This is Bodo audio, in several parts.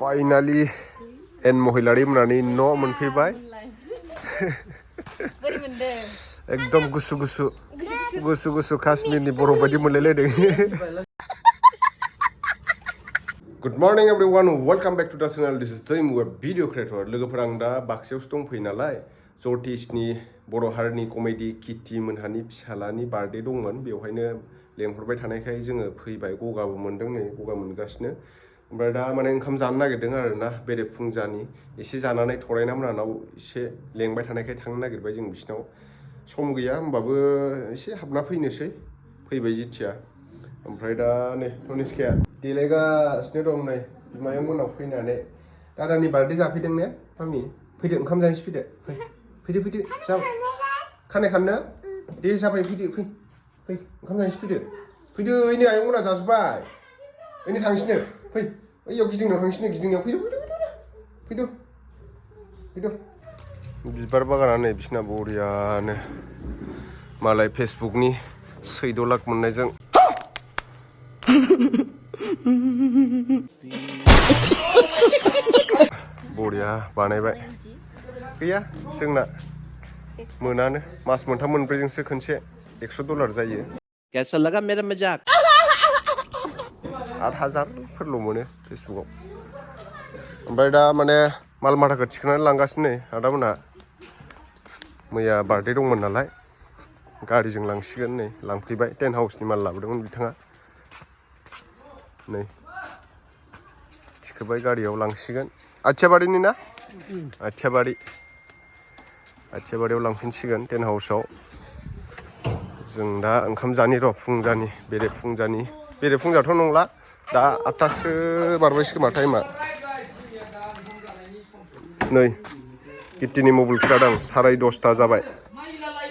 फाइनालि एन महिलारि मोननानै न' मोनफैबाय एकदम गुसु गुसु गुसु गुसु काश्मीरनि बरफ बायदि मोनलायलायदों good morning everyone welcome back to the channel this is Jaimu video creator लोगोफोर आं दा बाक्सायावसो दंफैयो नालाय जर्टिसनि बर' हारिनि कमेडि किटि मोनहानि फिसालानि बार्थडे दंमोन बेवहायनो लेंहरबाय थानायखाय जोङो फैबाय गगाबो मोनदों नै गगा मोनगासिनो ओमफ्राय दा माने ओंखाम जानो नागिरदों आरोना बेरे फुंजानि एसे जानानै थरायना मोनानाव एसे लेंबाय थानायखाय थांनो नागिरबाय जों बिसिनाव सम गैया होमबाबो एसे हाबना फैनोसै फैबाय जिथिया ओमफ्राय दा नै तनिष्काया देलायगासिनो दं नै बिमायं मोनाव फैनानै दादानि बार्थडे जाफैदों ने मामि फैदो ओंखाम जानोसै फैदो फैदो जा खानाय खाननो दे जाबाय फैदो फै ओंखाम जानोसै फैदो ओइनै आयं मोना जाजोब्बाय ओइनै थांसिनो फै ओइयाव गिदिंनायाव थांसिनो गिदिंनायाव फैदो बिबार बागाना नै बिसिना बरियानो मालाय फेसबुकनि 14 लाख मोननायजों बरिया बानायबाय गैया जोंना मोनानो मास मोनथाम मोनब्रैजोंसो खनसे $100 जायो कैसा लगा मेरा मजाक 8,000 मोनो फेसबुकआव ओमफ्राय दा माने माल माथाखौ थिखोनानै लांगासिनो नै आदामोनहा मैया बार्थडे दंमोन नालाय गारिजों लांसिगोन नै लांफैबाय टेन्ट हाउसनि माल लाबोदोंमोन बिथाङा नै थिखोबाय गारियाव लांसिगोन आथियाबारिनि ना आथियाबारियाव लांफिनसिगोन टेन्ट हाउसआव जों दा ओंखाम जानि र' फुंजानि बेरे फुंजाथ' नंला दा 8थासो बारबायसो खोमा टाइमा नै किटिनि मबाइल खिथादां 10:30 जाबाय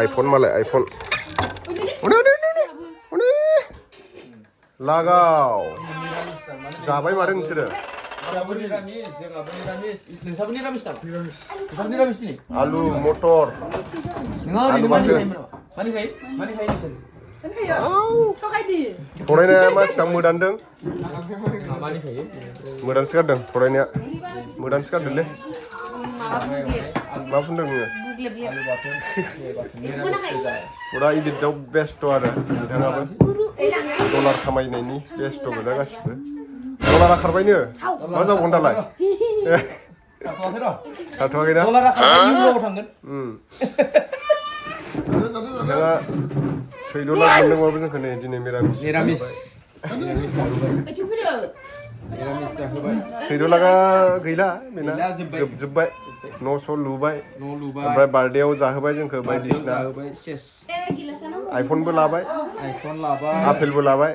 आइफन मालाय आइफन लागाव जाबाय माथो नोंसोरो आलु मटर आलु बाथोन थरायनाया मासिबां मोदानदों मोदानसो गारदों थरायनाया मोदानसो गारदोंलै मा बुंदों नोङो फुरा इदिटाव बेस्थ' आरो बिथाङाबो डलार खामायनायनि बेस्थ' गोजा गासिबो डलारा खारबायनो मा जाबावगोन दालाय खारथ'वाखैना डलारा खारबाय इउर'आव थांगोन बिथाङा $6 मोनदोंबाबो जोंखौ नै दिनै मिरामिस $6 गैला बेना जोबजोब्बाय न' लुबाय ओमफ्राय बार्थडेआव जाहोबाय जोंखौ बायदिसिना आइफनबो लाबाय आपेलबो लाबाय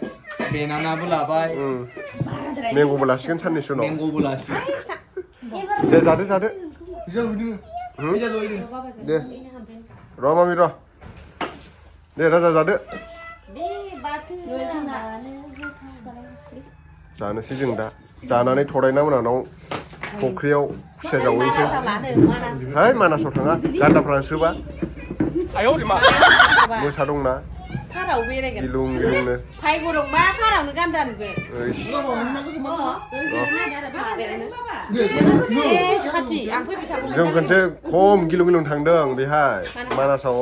बेनानाबो लाबाय मेंग'बो लासिगोन साननैसो उनाव दे जादो दे र' मामि र' दे राजा जादो जानोसै जों दा जानानै थरायना मोनानाव फख्रियाव खुसिया जावहैनोसै है मानासाव थाङा गान्दाफ्रा सोबा मोसा दंना गिलुं गिलुंनो जों खनसे खम गिलुं गिलुं थांदों बेहाय मानासाव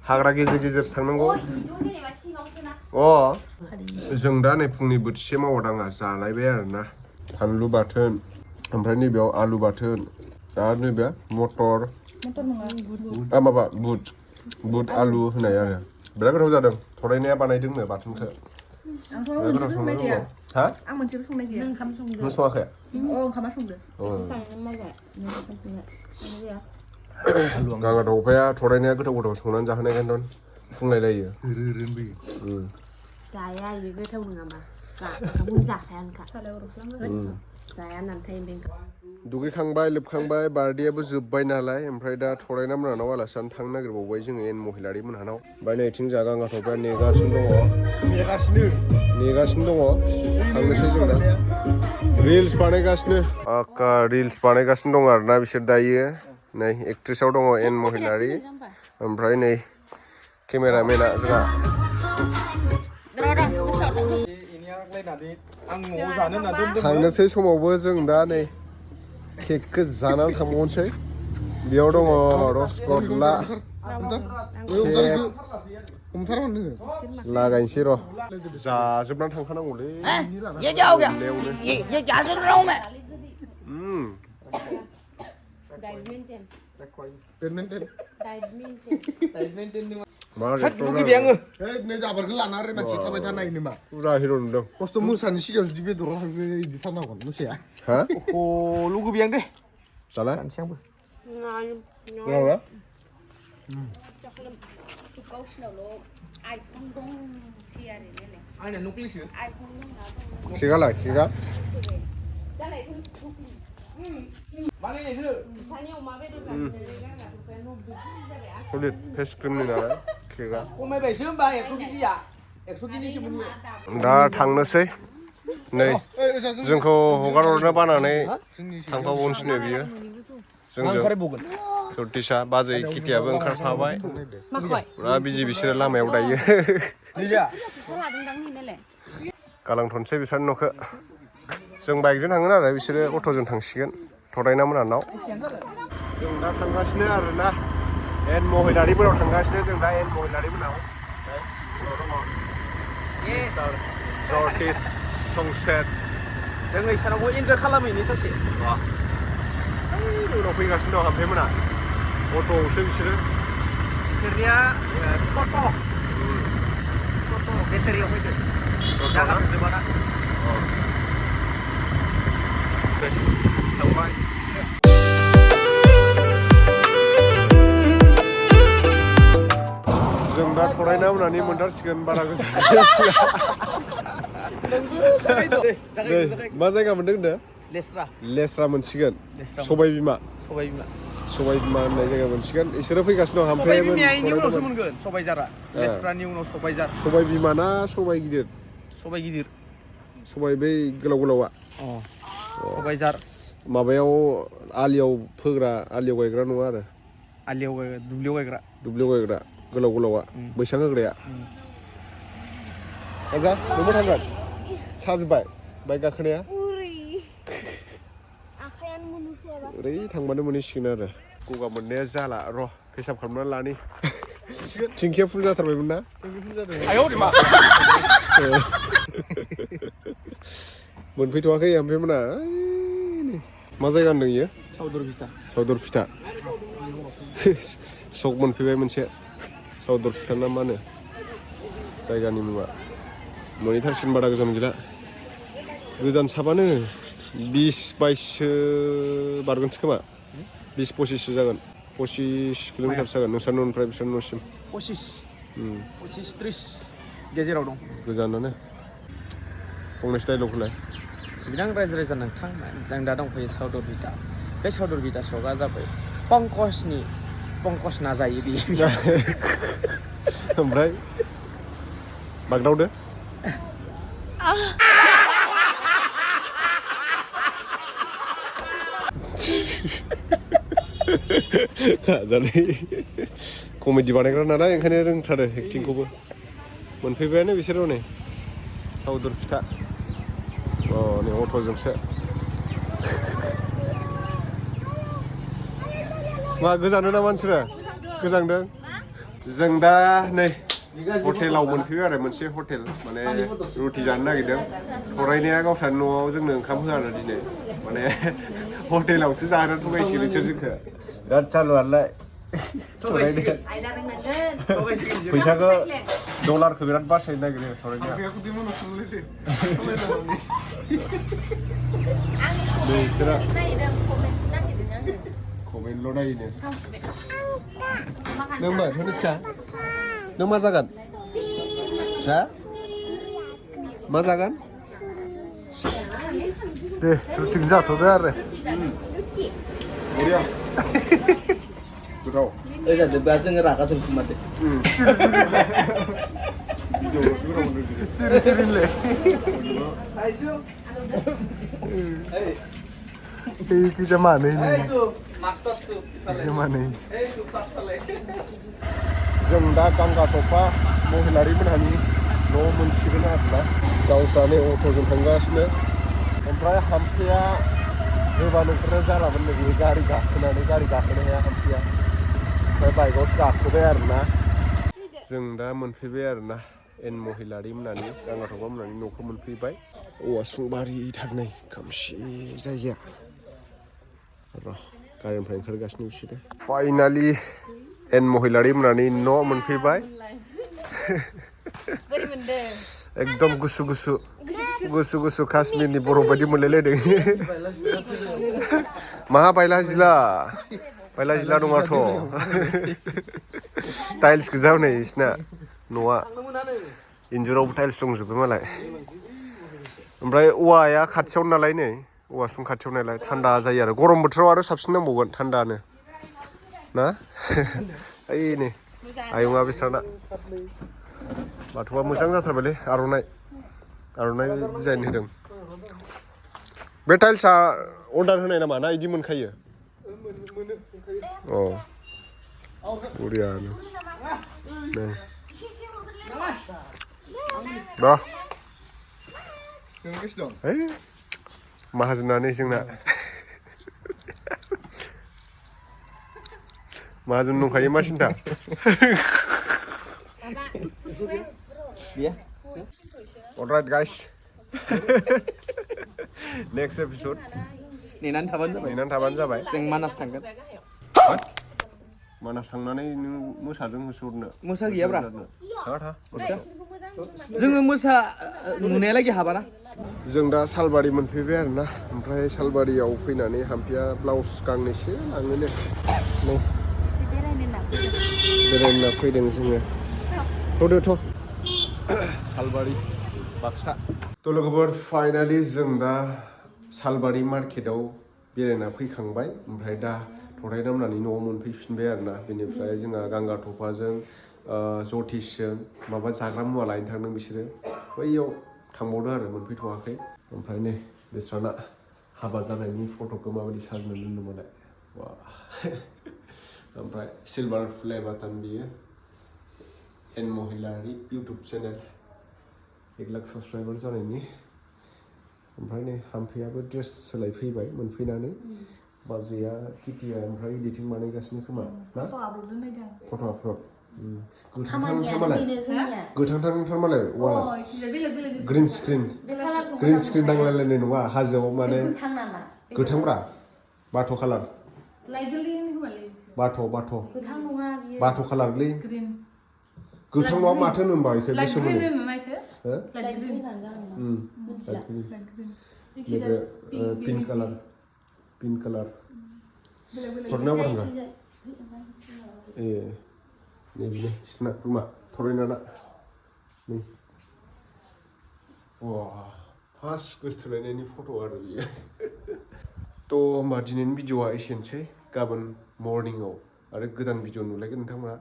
हाग्रा गेजेर गेजेर थांनांगौ जों दा नै फुंनि बोथिसे मावदाङा जालायबाय आरोना फानलु बाथोन ओमफ्राय नैबेयाव आलु बाथोन आरो नैबे मटर माबा बुट आलु होनाय आरो बिराद गोथाव जादों थरायनाया बानायदोंनो बाथोनखौ गोथाव संनो रोंगौ हा आं मोनसेबो संनाय गैया नों सङाखै ओंखामा संदो गांगा दावफाया थरायनाया गोथाव संनानै जाहोनायखायनोथ' फुंलायलायो जाया इयो गोथाव नङाबा जाखायानोखा जाया होननानै दुगैखांबाय लोबखांबाय बार्थडेआबो जोब्बाय नालाय ओमफ्राय दा थरायना मोनानाव आलासि जानो थांनो नागिरबावबाय जोङो एन महिलारि मोनहानाव ओमफ्राय नैथिं जा गांगा दावफाया नेगासिनो दङ थांनोसै जों दा रिल्स बानायगासिनो दं आरोना बिसोर दायो नै एक्ट्रेसआव दङ एन महिलारि ओमफ्राय नै केमेरामेना जोंहा थांनोसै समावबो जों दा नै केकखौ जानानै थांबावनोसै बेयाव दङ रसगल्ला केक लागायनोसै र' जाजोबनानै थांखानांगौलै मा लुगैबाय आङो नै जाबारखौ लाना आरो मानसि थाबाय थानाय नामा फुरा हिर' नुदों खस्थ' मोसानि सिगां जुदि बेदराव थांनो इदि थानांगोन मोसाया हा अ लुगैबाय आं दे जाला जानोसै आंबो रावरा आंना नकलिसो केकआलाय केकआ सलिड फेस क्रिमनि नालाय केकआ खमायबायसो होमबा 100 केजिया 100 केजिसो मोनो दा थांनोसै नै जोंखौ हगार हरनो बानानै थांफाबावनोसैनो बियो जोंजों जतिसा बाजै किटियाबो ओंखारफाबाय फुरा बिजि बिसोरो लामायाव दायो गालांथनोसै बिसोरनि न'खौ जों बाइकजों थांगोन आरो बिसोरो अट'जों थांसिगोन थरायना मोनानाव जों दा थांगासिनो आरोना एन महिलारिफोराव थांगासिनो जों दा एन महिलारिफोराव जर्टिस संसेट जों इसानावबो एन्जय खालामहैनि दसे उनाव फैगासिनो दं हामफेमोना अट'आवसो बिसोरनिया टट' बेटारियाव फैदो जागा जोबाना थांबाय जों दा थरायना होनानै मोनदारसिगोन बारा गोजान मा जायगा मोनदों होनदों लेस्रा मोनसिगोन सबाय बिमा होननाय जायगा मोनसिगोन इसोरो फैगासिनो दं सबाय बिमानि उनावसो मोनगोन सबाय जारा लेस्रानि उनाव सबाय जार सबाय बिमा ना सबाय गिदिर सबाय बै गोलाव गोलावा सबाय जार माबायाव आलियाव फोग्रा आलियाव गायग्रा नङा आरो दुब्लियाव गायग्रा गोलाव गोलावा बैसां होग्राया आजा नोंबो थांगोन साजोब्बाय बाइक गाखोनाया ओरै थांबानो मोनहैसिगोन आरो गगा मोननाया जाला र' हिसाब खालामनानै लानि थिंखिया फुल जाथारबायमोन ना मोनफैथ'वाखै ओमफ्राय मोना मा जायगा होनदों इयो सावदर फिथा सक मोनफैबाय मोनसे सावदर फिथा ना मा होनो जायगानि मुङा न'निथारसिन बारा गोजान गैला गोजान साबानो 20-22सो बारगोनसो खोमा 20-25सो जागोन 25 किल'मिटारसो जागोन नोंस्रा न'निफ्राय बिसोर न'सिम 25-30 गेजेराव दं गोजानानो फंनैसो डाइलगखौलाय सिबिदां रायजो राजा नोंथां जों दा दंफैयो सावदर बिटा बे सावदर बिटा सकआ जाबाय पंकज नाजायो बे ओमफ्राय बागदावदो जानाय कमेडि बानायग्रा नालाय ओंखायनो रोंथारो एक्टिंखौबो मोनफैबायानो बिसोर नै सावदर फिथा नै अट'जोंसो मा गोजानो ना मानसिफ्रा गोजांदों जों दा नै हटेलाव मोनफैबाय आरो मोनसे हटेल माने रुटि जानो नागिरदों थरायनाया गावस्रानि न'आव जोंनो ओंखाम होआ आरो दिनै माने हटेलावसो जानो थगायसिगोन बिसोर जोंखौ बिराद चालुआलाय फैसाखौ डलारखौ बिराद बासायनो नागिरो थरायनाया बिसोरा कमेन्टल' नायनो नों मा धनुषका नों मा जागोन हा मा जागोन दे रुटिन जाथ'दो आरो बरिया गोथाव जाजोब्बा जोङो रागा जोंखुमादो भिडिअ'ल'सो गोथाव मोनदों सिरि सिरिलै किजा मानै जों दा गांगा थफा महिलारि मोनहानि न' मोनसिगोन आरोना गावस्रानि अट'जों थांगासिनो ओमफ्राय हाम्फेया गोबानो ओंखारनाय जालामोन नैबे गारि गाखोनो हाया हाम्फेया ओमफ्राय बाइकआवसो गाखोबाय आरोना जों दा मोनफैबाय आरोना एन महिलारि मोनहानि गांगाथबा मोनहानि न'खौ मोनफैबाय औवासुंबारिथार नै खोमसि जायगाया र' गारिनिफ्राय ओंखारगासिनो बिसोरो फाइनालि एन महिलारि मोनहानि न' मोनफैबाय बोरै मोनदों एकदम गुसु काश्मीरनि बरफ बायदि मोनलायलायदों माहा बायला जिला दङाथ' टाइल्स गोजा हनै बिसिना न'आ इन्जुरावबो टाइल्स दंजोबो मालाय ओमफ्राय औवाया खाथियाव नालाय नै औवासुं खाथियाव नालाय थान्दा जायो आरो गरम बोथोराव आरो साबसिन नांबावगोन थान्दानो ना ओइ नै आयंआ बिस्राना बाथौआ मोजां जाथारबायलै आर'नाइ डिजाइन होदों बे टाइल्सआ अर्डार होनाय नामा ना इदि मोनखायो अ बरियानो नै र' है माहाजोनानै जोंना माहाजोन दंखायो मा सिन्था Alright guys next episode नेनानै थाबानो जाबाय जों मानास थांगोन मानास थांनानै नों मोसाजों होसोहरनो मोसा गैयाब्रा था जोङो मोसा नुनायालागि हाबाना जों दा सालबारि मोनफैबाय आरोना ओमफ्राय सालबारियाव फैनानै हाम्फेया ब्लाउस गांनैसो लाङो नै बेरायनो फैदों जोङो थ'दो सालबारि बाक्सा थ' लोगोफोर फाइनालि जों दा सालबारि मार्केटाव बेरायना फैखांबाय ओमफ्राय दा थरायना मोनहानि न'आव मोनफैफिनबाय आरोना बेनिफ्राय जोंहा गांगाथफाजों जतिसजों माबा जाग्रा मुवा लायनो थांदों बिसोरो बैयाव थांबावदों आरो मोनफैथ'वाखै ओमफ्राय नै बिस्राना हाबा जानायनि फट'खौ माबायदि साजायना दोनदों मालाय वा ओमफ्राय सिलभार प्ले बाटन बियो एन महिलारि इउटुब चेनेल 1 लाख साबस्क्राइबार जानायनि ओमफ्राय नै हाम्फेयाबो ड्रेस सोलायफैबाय मोनफैनानै बाजैया किटिया ओमफ्राय इडिटिं बानायगासिनो खोमा ना फट' आपल'ड गोथांथार मालाय वाला ग्रिन स्क्रिन नांलायलायनाय नङा हाजोआव माने गोथांब्रा बाथ' कालार बाथ' कालारलै गोथां नङा माथो होनो होमबा बेखौ गोसोम होनो पिंक कालार हरनायाव थांगा ए नैबे सिना रुमा थरायना नै फार्स्ट गोसोथोलायनायनि फट' आरो बियो थ' होमबा दिनैनि भिडिअआ एसेनोसै गाबोन मर्निंआव आरो गोदान भिडिअ नुलायगोन नोंथांमोना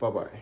बाय